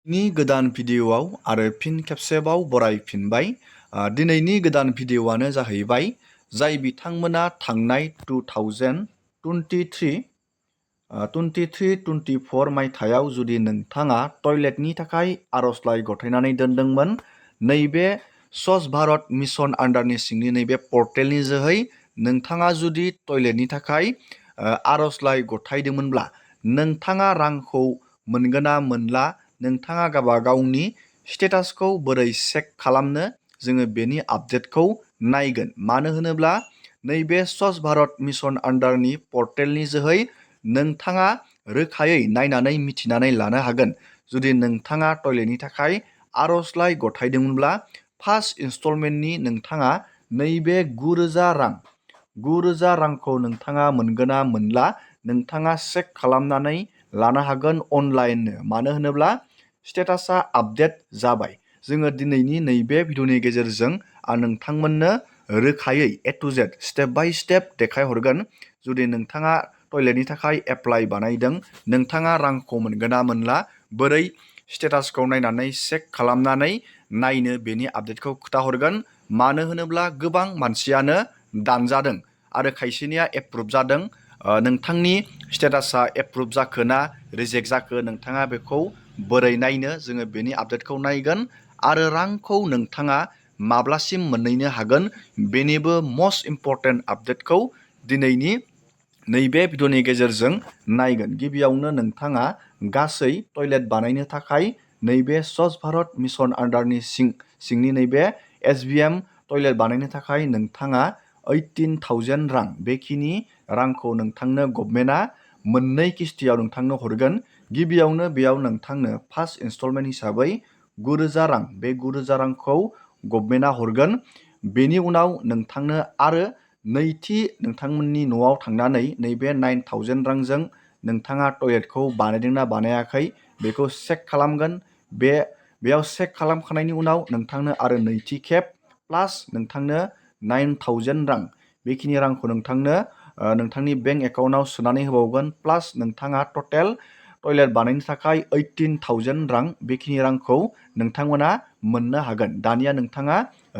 नि गोदान भिडिअ'आव आरो फिन खेबसेबाव बरायफिनबाय। दिनैनि गोदान भिडिअ'आनो जाहैबाय जाय बिथांमोना थांनाय 2023-24 मायथाइयाव जुदि नोंथाङा टयलेटनि थाखाय आर'जलाइ गथायनानै दोनदोंमोन, नैबे स्वच्छ भारत मिशन आन्डारनि सिंनि नैबे पर्टेलनि जोहै नोंथाङा जुदि टयलेटनि थाखाय आर'जलाइ गथायदोंमोनब्ला नोंथाङा रांखौ मोनगोन ना मोनला, नोंथाङा गावबा गावनि स्टेटासखौ बोरै चेक खालामनो, जोङो बेनि आपडेटखौ नायगोन। मानो होनोब्ला नैबे स्वच्छ भारत मिशन आन्डारनि पर्टेलनि जोहै नोंथाङा रोखायै नायनानै मिथिनानै लानो हागोन। जुदि नोंथाङा टयलेटनि थाखाय आर'जलाइ गथायदोंमोनब्ला फार्स्ट इनस्टलमेन्टनि नोंथाङा नैबे 9,000 रांखौ नोंथाङा मोनगोन ना मोनला, नोंथाङा चेक खालामनानै लानो हागोन अनलाइननो। मानो होनोब्ला स्टेटासा आपडेट जाबाय। जोङो दिनैनि नैबे भिडिअनि गेजेरजों आं नोंथांमोननो रोखायै A to Z step by step देखायहरगोन। जुदि नोंथाङा टयलेटनि थाखाय एप्लाइ बानायदों, नोंथाङा रांखौ मोनगोन ना मोनला, बोरै स्टेटासखौ नायनानै चेक खालामनानै नायनो, बेनि आपडेटखौ खोन्थाहरगोन। मानो होनोब्ला गोबां मानसियानो दानजादों आरो खायसेनिया एप्रुभ जादों। नोंथांनि स्टेटासा एप्रुभ जाखो ना रिजेक्ट जाखो, नोंथाङा बेखौ बोरै नायनो, जोङो बेनि आपडेटखौ नायगोन। आरो रांखौ नोंथाङा माब्लासिम मोनहैनो हागोन, बेनिबो मस्ट इम्परटेन्ट आपडेटखौ दिनैनि नैबे भिडिअनि गेजेरजों नायगोन। गिबियावनो नोंथाङा गासै टयलेट बानायनो थाखाय नैबे स्वच्छ भारत मिशन आन्डारनि सिंनि नैबे SBM टयलेट बानायनो थाखाय नोंथाङा 18,000 रां, बेखिनि रांखौ नोंथांनो गभर्नमेन्टआ मोननै किस्तियाव नोंथांनो हरगोन। गिबियावनो बेयाव नोंथांनो फार्स्ट इनस्टलमेन्ट हिसाबै 9,000 रां, बे 9,000 रांखौ गभर्नमेन्टआ हरगोन। बेनि उनाव नोंथांनो आरो नैथि नोंथांमोननि न'आव थांनानै नैबे 9,000 रांजों नोंथाङा टयलेटखौ बानायदोंना बानायाखै बेखौ चेक खालामगोन। बेयाव चेक खालामखांनायनि उनाव नोंथांनो आरो नैथि खेब प्लास नोंथांनो 9,000 रां, बेखिनि रांखौ नोंथांनो नोंथांनि बेंक एकाउन्टआव सोनानै होबावगोन। प्लास नोंथाङा टटेल टयलेट बानायनो थाखाय 18,000 रां, बेखिनि रांखौ नोंथांमोना मोननो हागोन। दानिया नोंथाङा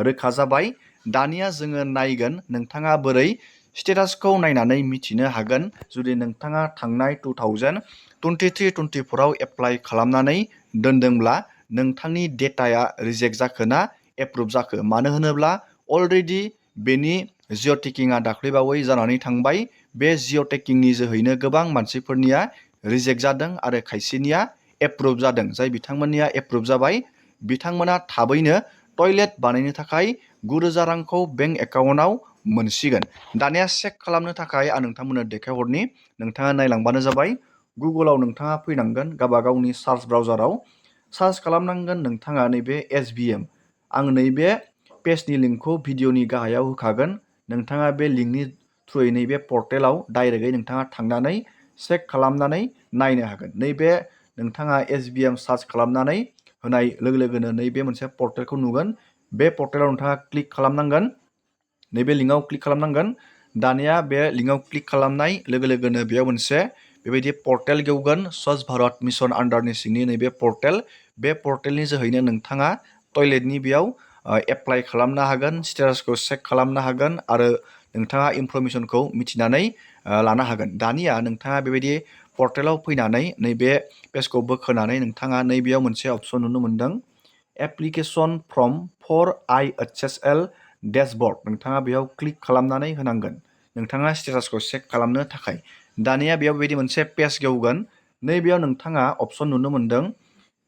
रोखा जाबाय। दानिया जोङो नायगोन नोंथाङा बोरै स्टेटासखौ नायनानै मिथिनो हागोन। जुदि नोंथाङा थांनाय 2023-24 आव एप्लाइ खालामनानै दोनदोंब्ला नोंथांनि डेटाया रिजेक्ट जाखो ना एप्रुभ जाखो। मानो होनोब्ला अलरेडि बेनि जिअ'टेकिंआ दाख्लैबावै जानानै थांबाय। बे जिअ'टेकिंनि जोहैनो गोबां मानसिफोरनिया रिजेक्ट जादों आरो खायसेनिया एप्रुभ जादों। जाय बिथांमोननिया एप्रुभ जाबाय, बिथांमोना थाबैनो टयलेट बानायनो थाखाय 9,000 रांखौ बेंक एकाउन्टआव मोनसिगोन। दानिया चेक खालामनो थाखाय आं नोंथांमोननो देखायहरनि, नोंथाङा नायलांबानो जाबाय। गुगोलाव नोंथाङा फैनांगोन, गावबा गावनि सार्च ब्राउजाराव सार्च खालामनांगोन नोंथाङा नैबे SBM। आं नैबे पेजनि लिंकखौ भिडिअनि गाहायाव होखागोन। नोंथाङा बे लिंकनि थ्रुयै नैबे पर्टेलाव डाइरेक्टयै नोंथाङा थांनानै चेक खालामनानै नायनो हागोन। नैबे नोंथाङा SBM सार्च खालामनानै होनाय लोगो लोगोनो नैबे मोनसे पर्टेलखौ नुगोन। बे पर्टेलाव नोंथाङा क्लिक खालामनांगोन, नैबे लिंकआव क्लिक खालामनांगोन। दानिया बे लिंकआव क्लिक खालामनाय लोगो लोगोनो बेयाव मोनसे बेबायदि पर्टेल गेवगोन, स्वच्छ भारत मिशन आन्डारनि सिंनि नैबे पर्टेल। बे पर्टेलनि जोहैनो नोंथाङा टयलेटनि बेयाव एप्लाइ खालामनो हागोन, स्टेटासखौ चेक खालामनो हागोन आरो नोंथाङा इनफरमेसनखौ मिथिनानै लानो हागोन। दानिया नोंथाङा बेबायदि पर्टेलाव फैनानै नैबे पेजखौ बोखोनानै नोंथाङा नैबेयाव मोनसे अपसन नुनो मोनदों, application form for IHSL dashboard. नोंथाङा बेयाव क्लिक खालामनानै होनांगोन नोंथाङा स्टेटासखौ चेक खालामनो थाखाय। दानिया बेयाव बेबायदि मोनसे पेज गेवगोन। नैबेयाव नोंथाङा अपसन नुनो मोनदों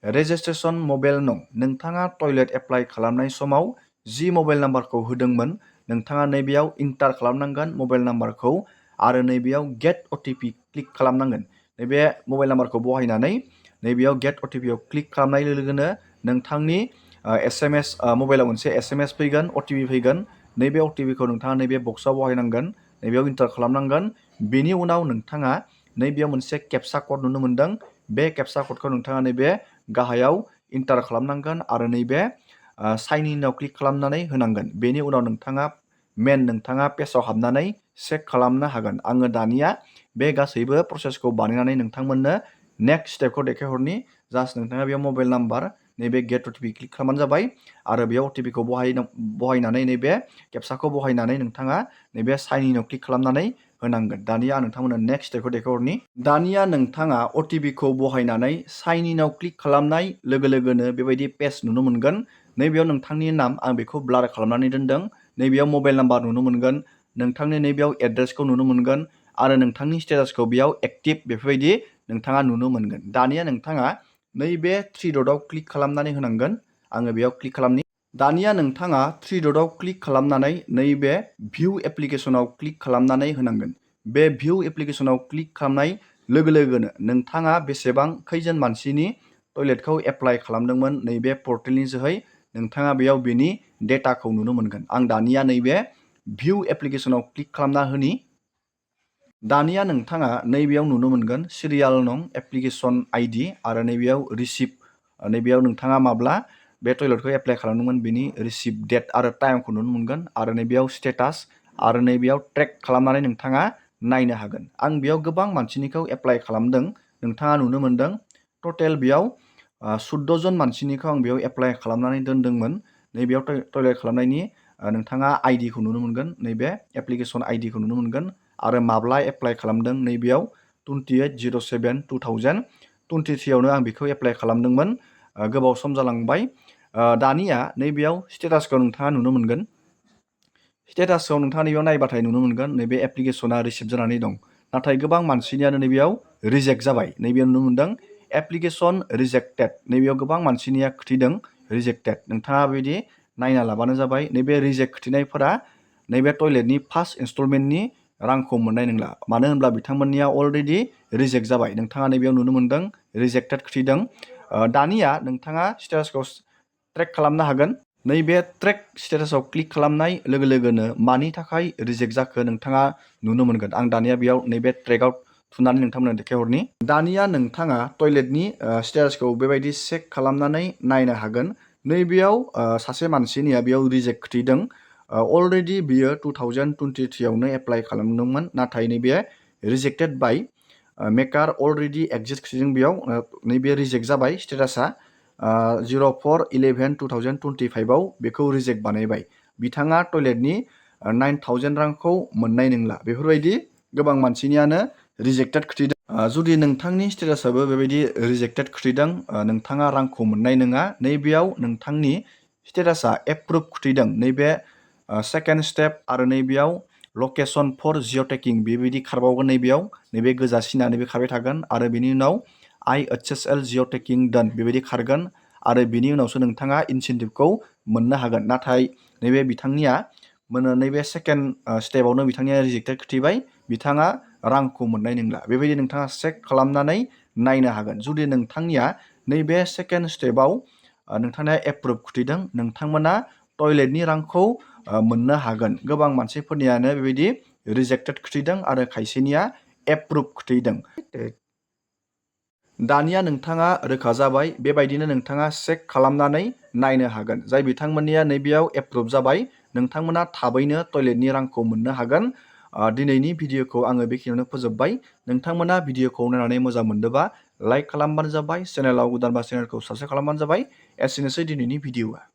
रेजिस्ट्रेसन मबाइल नं। नोंथाङा टयलेट एप्लाइ खालामनाय समाव जि मबाइल नाम्बारखौ होदोंमोन, नोंथाङा नैबेयाव इन्टार खालामनांगोन मबाइल नाम्बारखौ आरो नैबेयाव गेट OTP क्लिक खालामनांगोन। नैबे मबाइल नाम्बारखौ बहायनानै नैबेयाव गेट OTP आव क्लिक खालामनाय लोगो लोगोनो नोंथांनि SMS मबाइलाव मोनसे SMS फैगोन, OTP फैगोन। नैबे OTPखौ नोंथाङा नैबे बक्सआव बहायनांगोन, नैबेयाव इन्टार खालामनांगोन। बेनि उनाव नोंथाङा नैबेयाव मोनसे केपसा कड नुनो मोनदों, बे केपसा कडखौ नोंथाङा नैबे गाहायाव इन्टार खालामनांगोन आरो नैबे साइन इनआव क्लिक खालामनानै होनांगोन। बेनि उनाव नोंथाङा पेजाव हाबनानै चेक खालामनो हागोन। आङो दानिया बे गासैबो प्रसेसखौ बानायनानै नोंथांमोननो नेक्स्ट स्टेपखौ देखायहरनि। जास्ट नोंथाङा बेयाव मबाइल नाम्बार नैबे गेट अटिपि क्लिक खालामबानो जाबाय आरो बेयाव अटिपिखौ बहायनानै नैबे केपसाखौ बहायनानै नोंथाङा नैबे साइन इनाव क्लिक खालामनानै होनांगोन। दानिया आं नोंथांमोननो नेक्स्ट स्टेपखौ देखायहरनि। दानिया नोंथाङा अटिपिखौ बहायनानै साइन इनाव क्लिक खालामनाय लोगो लोगोनो बेबायदि पेज नुनो मोनगोन। नैबेयाव नोंथांनि नाम, आं बेखौ ब्लार खालामनानै दोनदों। नैबेयाव मबाइल नाम्बार नुनो मोनगोन, नोंथांनि नैबेयाव एड्रेसखौ नुनो मोनगोन आरो नोंथांनि स्टेटासखौ बेयाव एक्टिभ बेफोरबायदि नोंथाङा नुनो मोनगोन। दानिया नोंथाङा नैबे थ्रि डटआव क्लिक खालामनानै होनांगोन। आङो बेयाव क्लिक खालामनि। दानिया नोंथाङा थ्रि डटआव क्लिक खालामनानै नैबे भिउ एप्लिकेसनाव क्लिक खालामनानै होनांगोन। बे भिउ एप्लिकेसनाव क्लिक खालामनाय लोगो लोगोनो नोंथाङा बेसेबां खैजोन मानसिनि टयलेटखौ एप्लाइ खालामदोंमोन नैबे पर्टेलनि जोहै नोंथाङा बेयाव बेनि डेटाखौ नुनो मोनगोन। आं दानिया नैबे भिउ एप्लिकेसनाव क्लिक खालामना होनि। दानिया नोंथाङा नैबेयाव नुनो मोनगोन सिरियाल नं, एप्लिकेसन आइडि आरो नैबेयाव रिसिप्ट, नैबेयाव नोंथाङा माब्ला बे टयलेटखौ एप्लाइ खालामदोंमोन बेनि रिसिप्ट डेट आरो टाइमखौ नुनो मोनगोन आरो नैबेयाव स्टेटास आरो नैबेयाव ट्रेक खालामनानै नोंथाङा नायनो हागोन। आं बेयाव गोबां मानसिनिखौ एप्लाइ खालामदों, नोंथाङा नुनो मोनदों। टटेल बेयाव 14 जन मानसिनिखौ आं बेयाव एप्लाइ खालामनानै दोनदोंमोन। नैबेयाव टयलेट खालामनायनि नोंथाङा आइडिखौ नुनो मोनगोन, नैबे एप्लिकेसन आइडिखौ नुनो मोनगोन आरो माब्ला एप्लाइ खालामदों नैबेयाव 28/07/2023 आं बेखौ एप्लाइ खालामदोंमोन। गोबाव सम जालांबाय। दानिया नैबेयाव स्टेटासखौ नोंथाङा नुनो मोनगोन। स्टेटासआव नोंथाङा नैबेयाव नायबाथाय नुनो मोनगोन नैबे एप्लिकेसना रिसिभ जानानै दं। नाथाय गोबां मानसिनियानो नैबेयाव रिजेक्ट जाबाय। नैबेयाव नुनो मोनदों एप्लिकेसन रिजेक्टेड। नैबेयाव गोबां मानसिनिया खिथिदों रिजेक्टेड। नोंथाङा बेबायदि नायना लाबानो जाबाय। नैबे रिजेक्ट खिथिनायफोरा नैबे टयलेटनि फार्स्ट इनस्टलमेन्टनि रांखौ मोननाय नंला, मानो होनब्ला बिथांमोननिया अलरेडि रिजेक्ट जाबाय। नोंथाङा नैबेयाव नुनो मोनदों रिजेक्टेड खिथिदों। दानिया नोंथाङा स्टेटासखौ ट्रेक खालामनो हागोन। नैबे ट्रेक स्टेटासआव क्लिक खालामनाय लोगो लोगोनो मानि थाखाय रिजेक्ट जाखो नोंथाङा नुनो मोनगोन। आं दानिया बेयाव नैबे ट्रेकआव थुनानै नोंथांमोननो देखायहरनि। दानिया नोंथाङा टयलेटनि स्टेटासखौ बेबायदि चेक खालामनानै नायनो हागोन। नैबेयाव सासे मानसिनिया बेयाव रिजेक्ट खिथिदों। अलरेडि बियो 2023 एप्लाइ खालामदोंमोन, नाथाय नैबे रिजेक्टेड बाय मेकार अलरेडि एक्जिस्ट खिथिदों। बेयाव नैबे रिजेक्ट जाबाय स्टेटासा 04/11/2025 बेखौ रिजेक्ट बानायबाय। बिथाङा टयलेटनि 9,000 रांखौ मोननाय नंला। बेफोरबायदि गोबां मानसिनियानो रिजेक्टेड खिथिदों। जुदि नोंथांनि स्टेटासाबो बेबायदि रिजेक्टेड खिथिदों, नोंथाङा रांखौ मोननाय नङा। नैबेयाव नोंथांनि स्टेटासा एप्रुभ खिथिदों। नैबे सेकेन्ड स्टेप आरो नैबेयाव लकेसन फर जिअ'टेकिं बेबायदि खारबावगोन। नैबेयाव नैबे गोजा सिना नैबे खारबाय थागोन आरो बेनि उनाव IHSL जिअ'टेकिं डान बेबायदि खारगोन आरो बिनि उनावसो नोंथाङा इनसेन्टिभखौ मोननो हागोन। नाथाय नैबे बिथांनिया नैबे सेकेन्ड स्टेपावनो बिथांनिया रिजेक्टेड खिथिबाय, बिथाङा रांखौ मोननाय नंला। बेबायदि नोंथाङा चेक खालामनानै नायनो हागोन। जुदि नोंथांनिया नैबे सेकेन्ड स्टेपाव नोंथांनिया एप्रुभ खिथिदों, नोंथांमोना टयलेटनि रांखौ मोननो हागोन। गोबां मानसिफोरनियानो बेबायदि रिजेक्टेड खिथिदों आरो खायसेनिया एप्रुभ खिथिदों। दानिया नोंथाङा रोखा जाबाय। बेबायदिनो नोंथाङा चेक खालामनानै नायनो हागोन। जाय बिथांमोननिया नैबेयाव एप्रुभ जाबाय, नोंथांमोना थाबैनो टयलेटनि रांखौ मोननो हागोन। दिनैनि भिडिअखौ आङो बेखिनियावनो फोजोबबाय। नोंथांमोना भिडिअखौ नायनानै मोजां मोनदोंबा लाइक खालामबानो जाबाय, चेनेलाव गोदानबा चेनेलखौ साबस्क्राइब खालामबानो जाबाय। एसेनोसै दिनैनि भिडिअआ।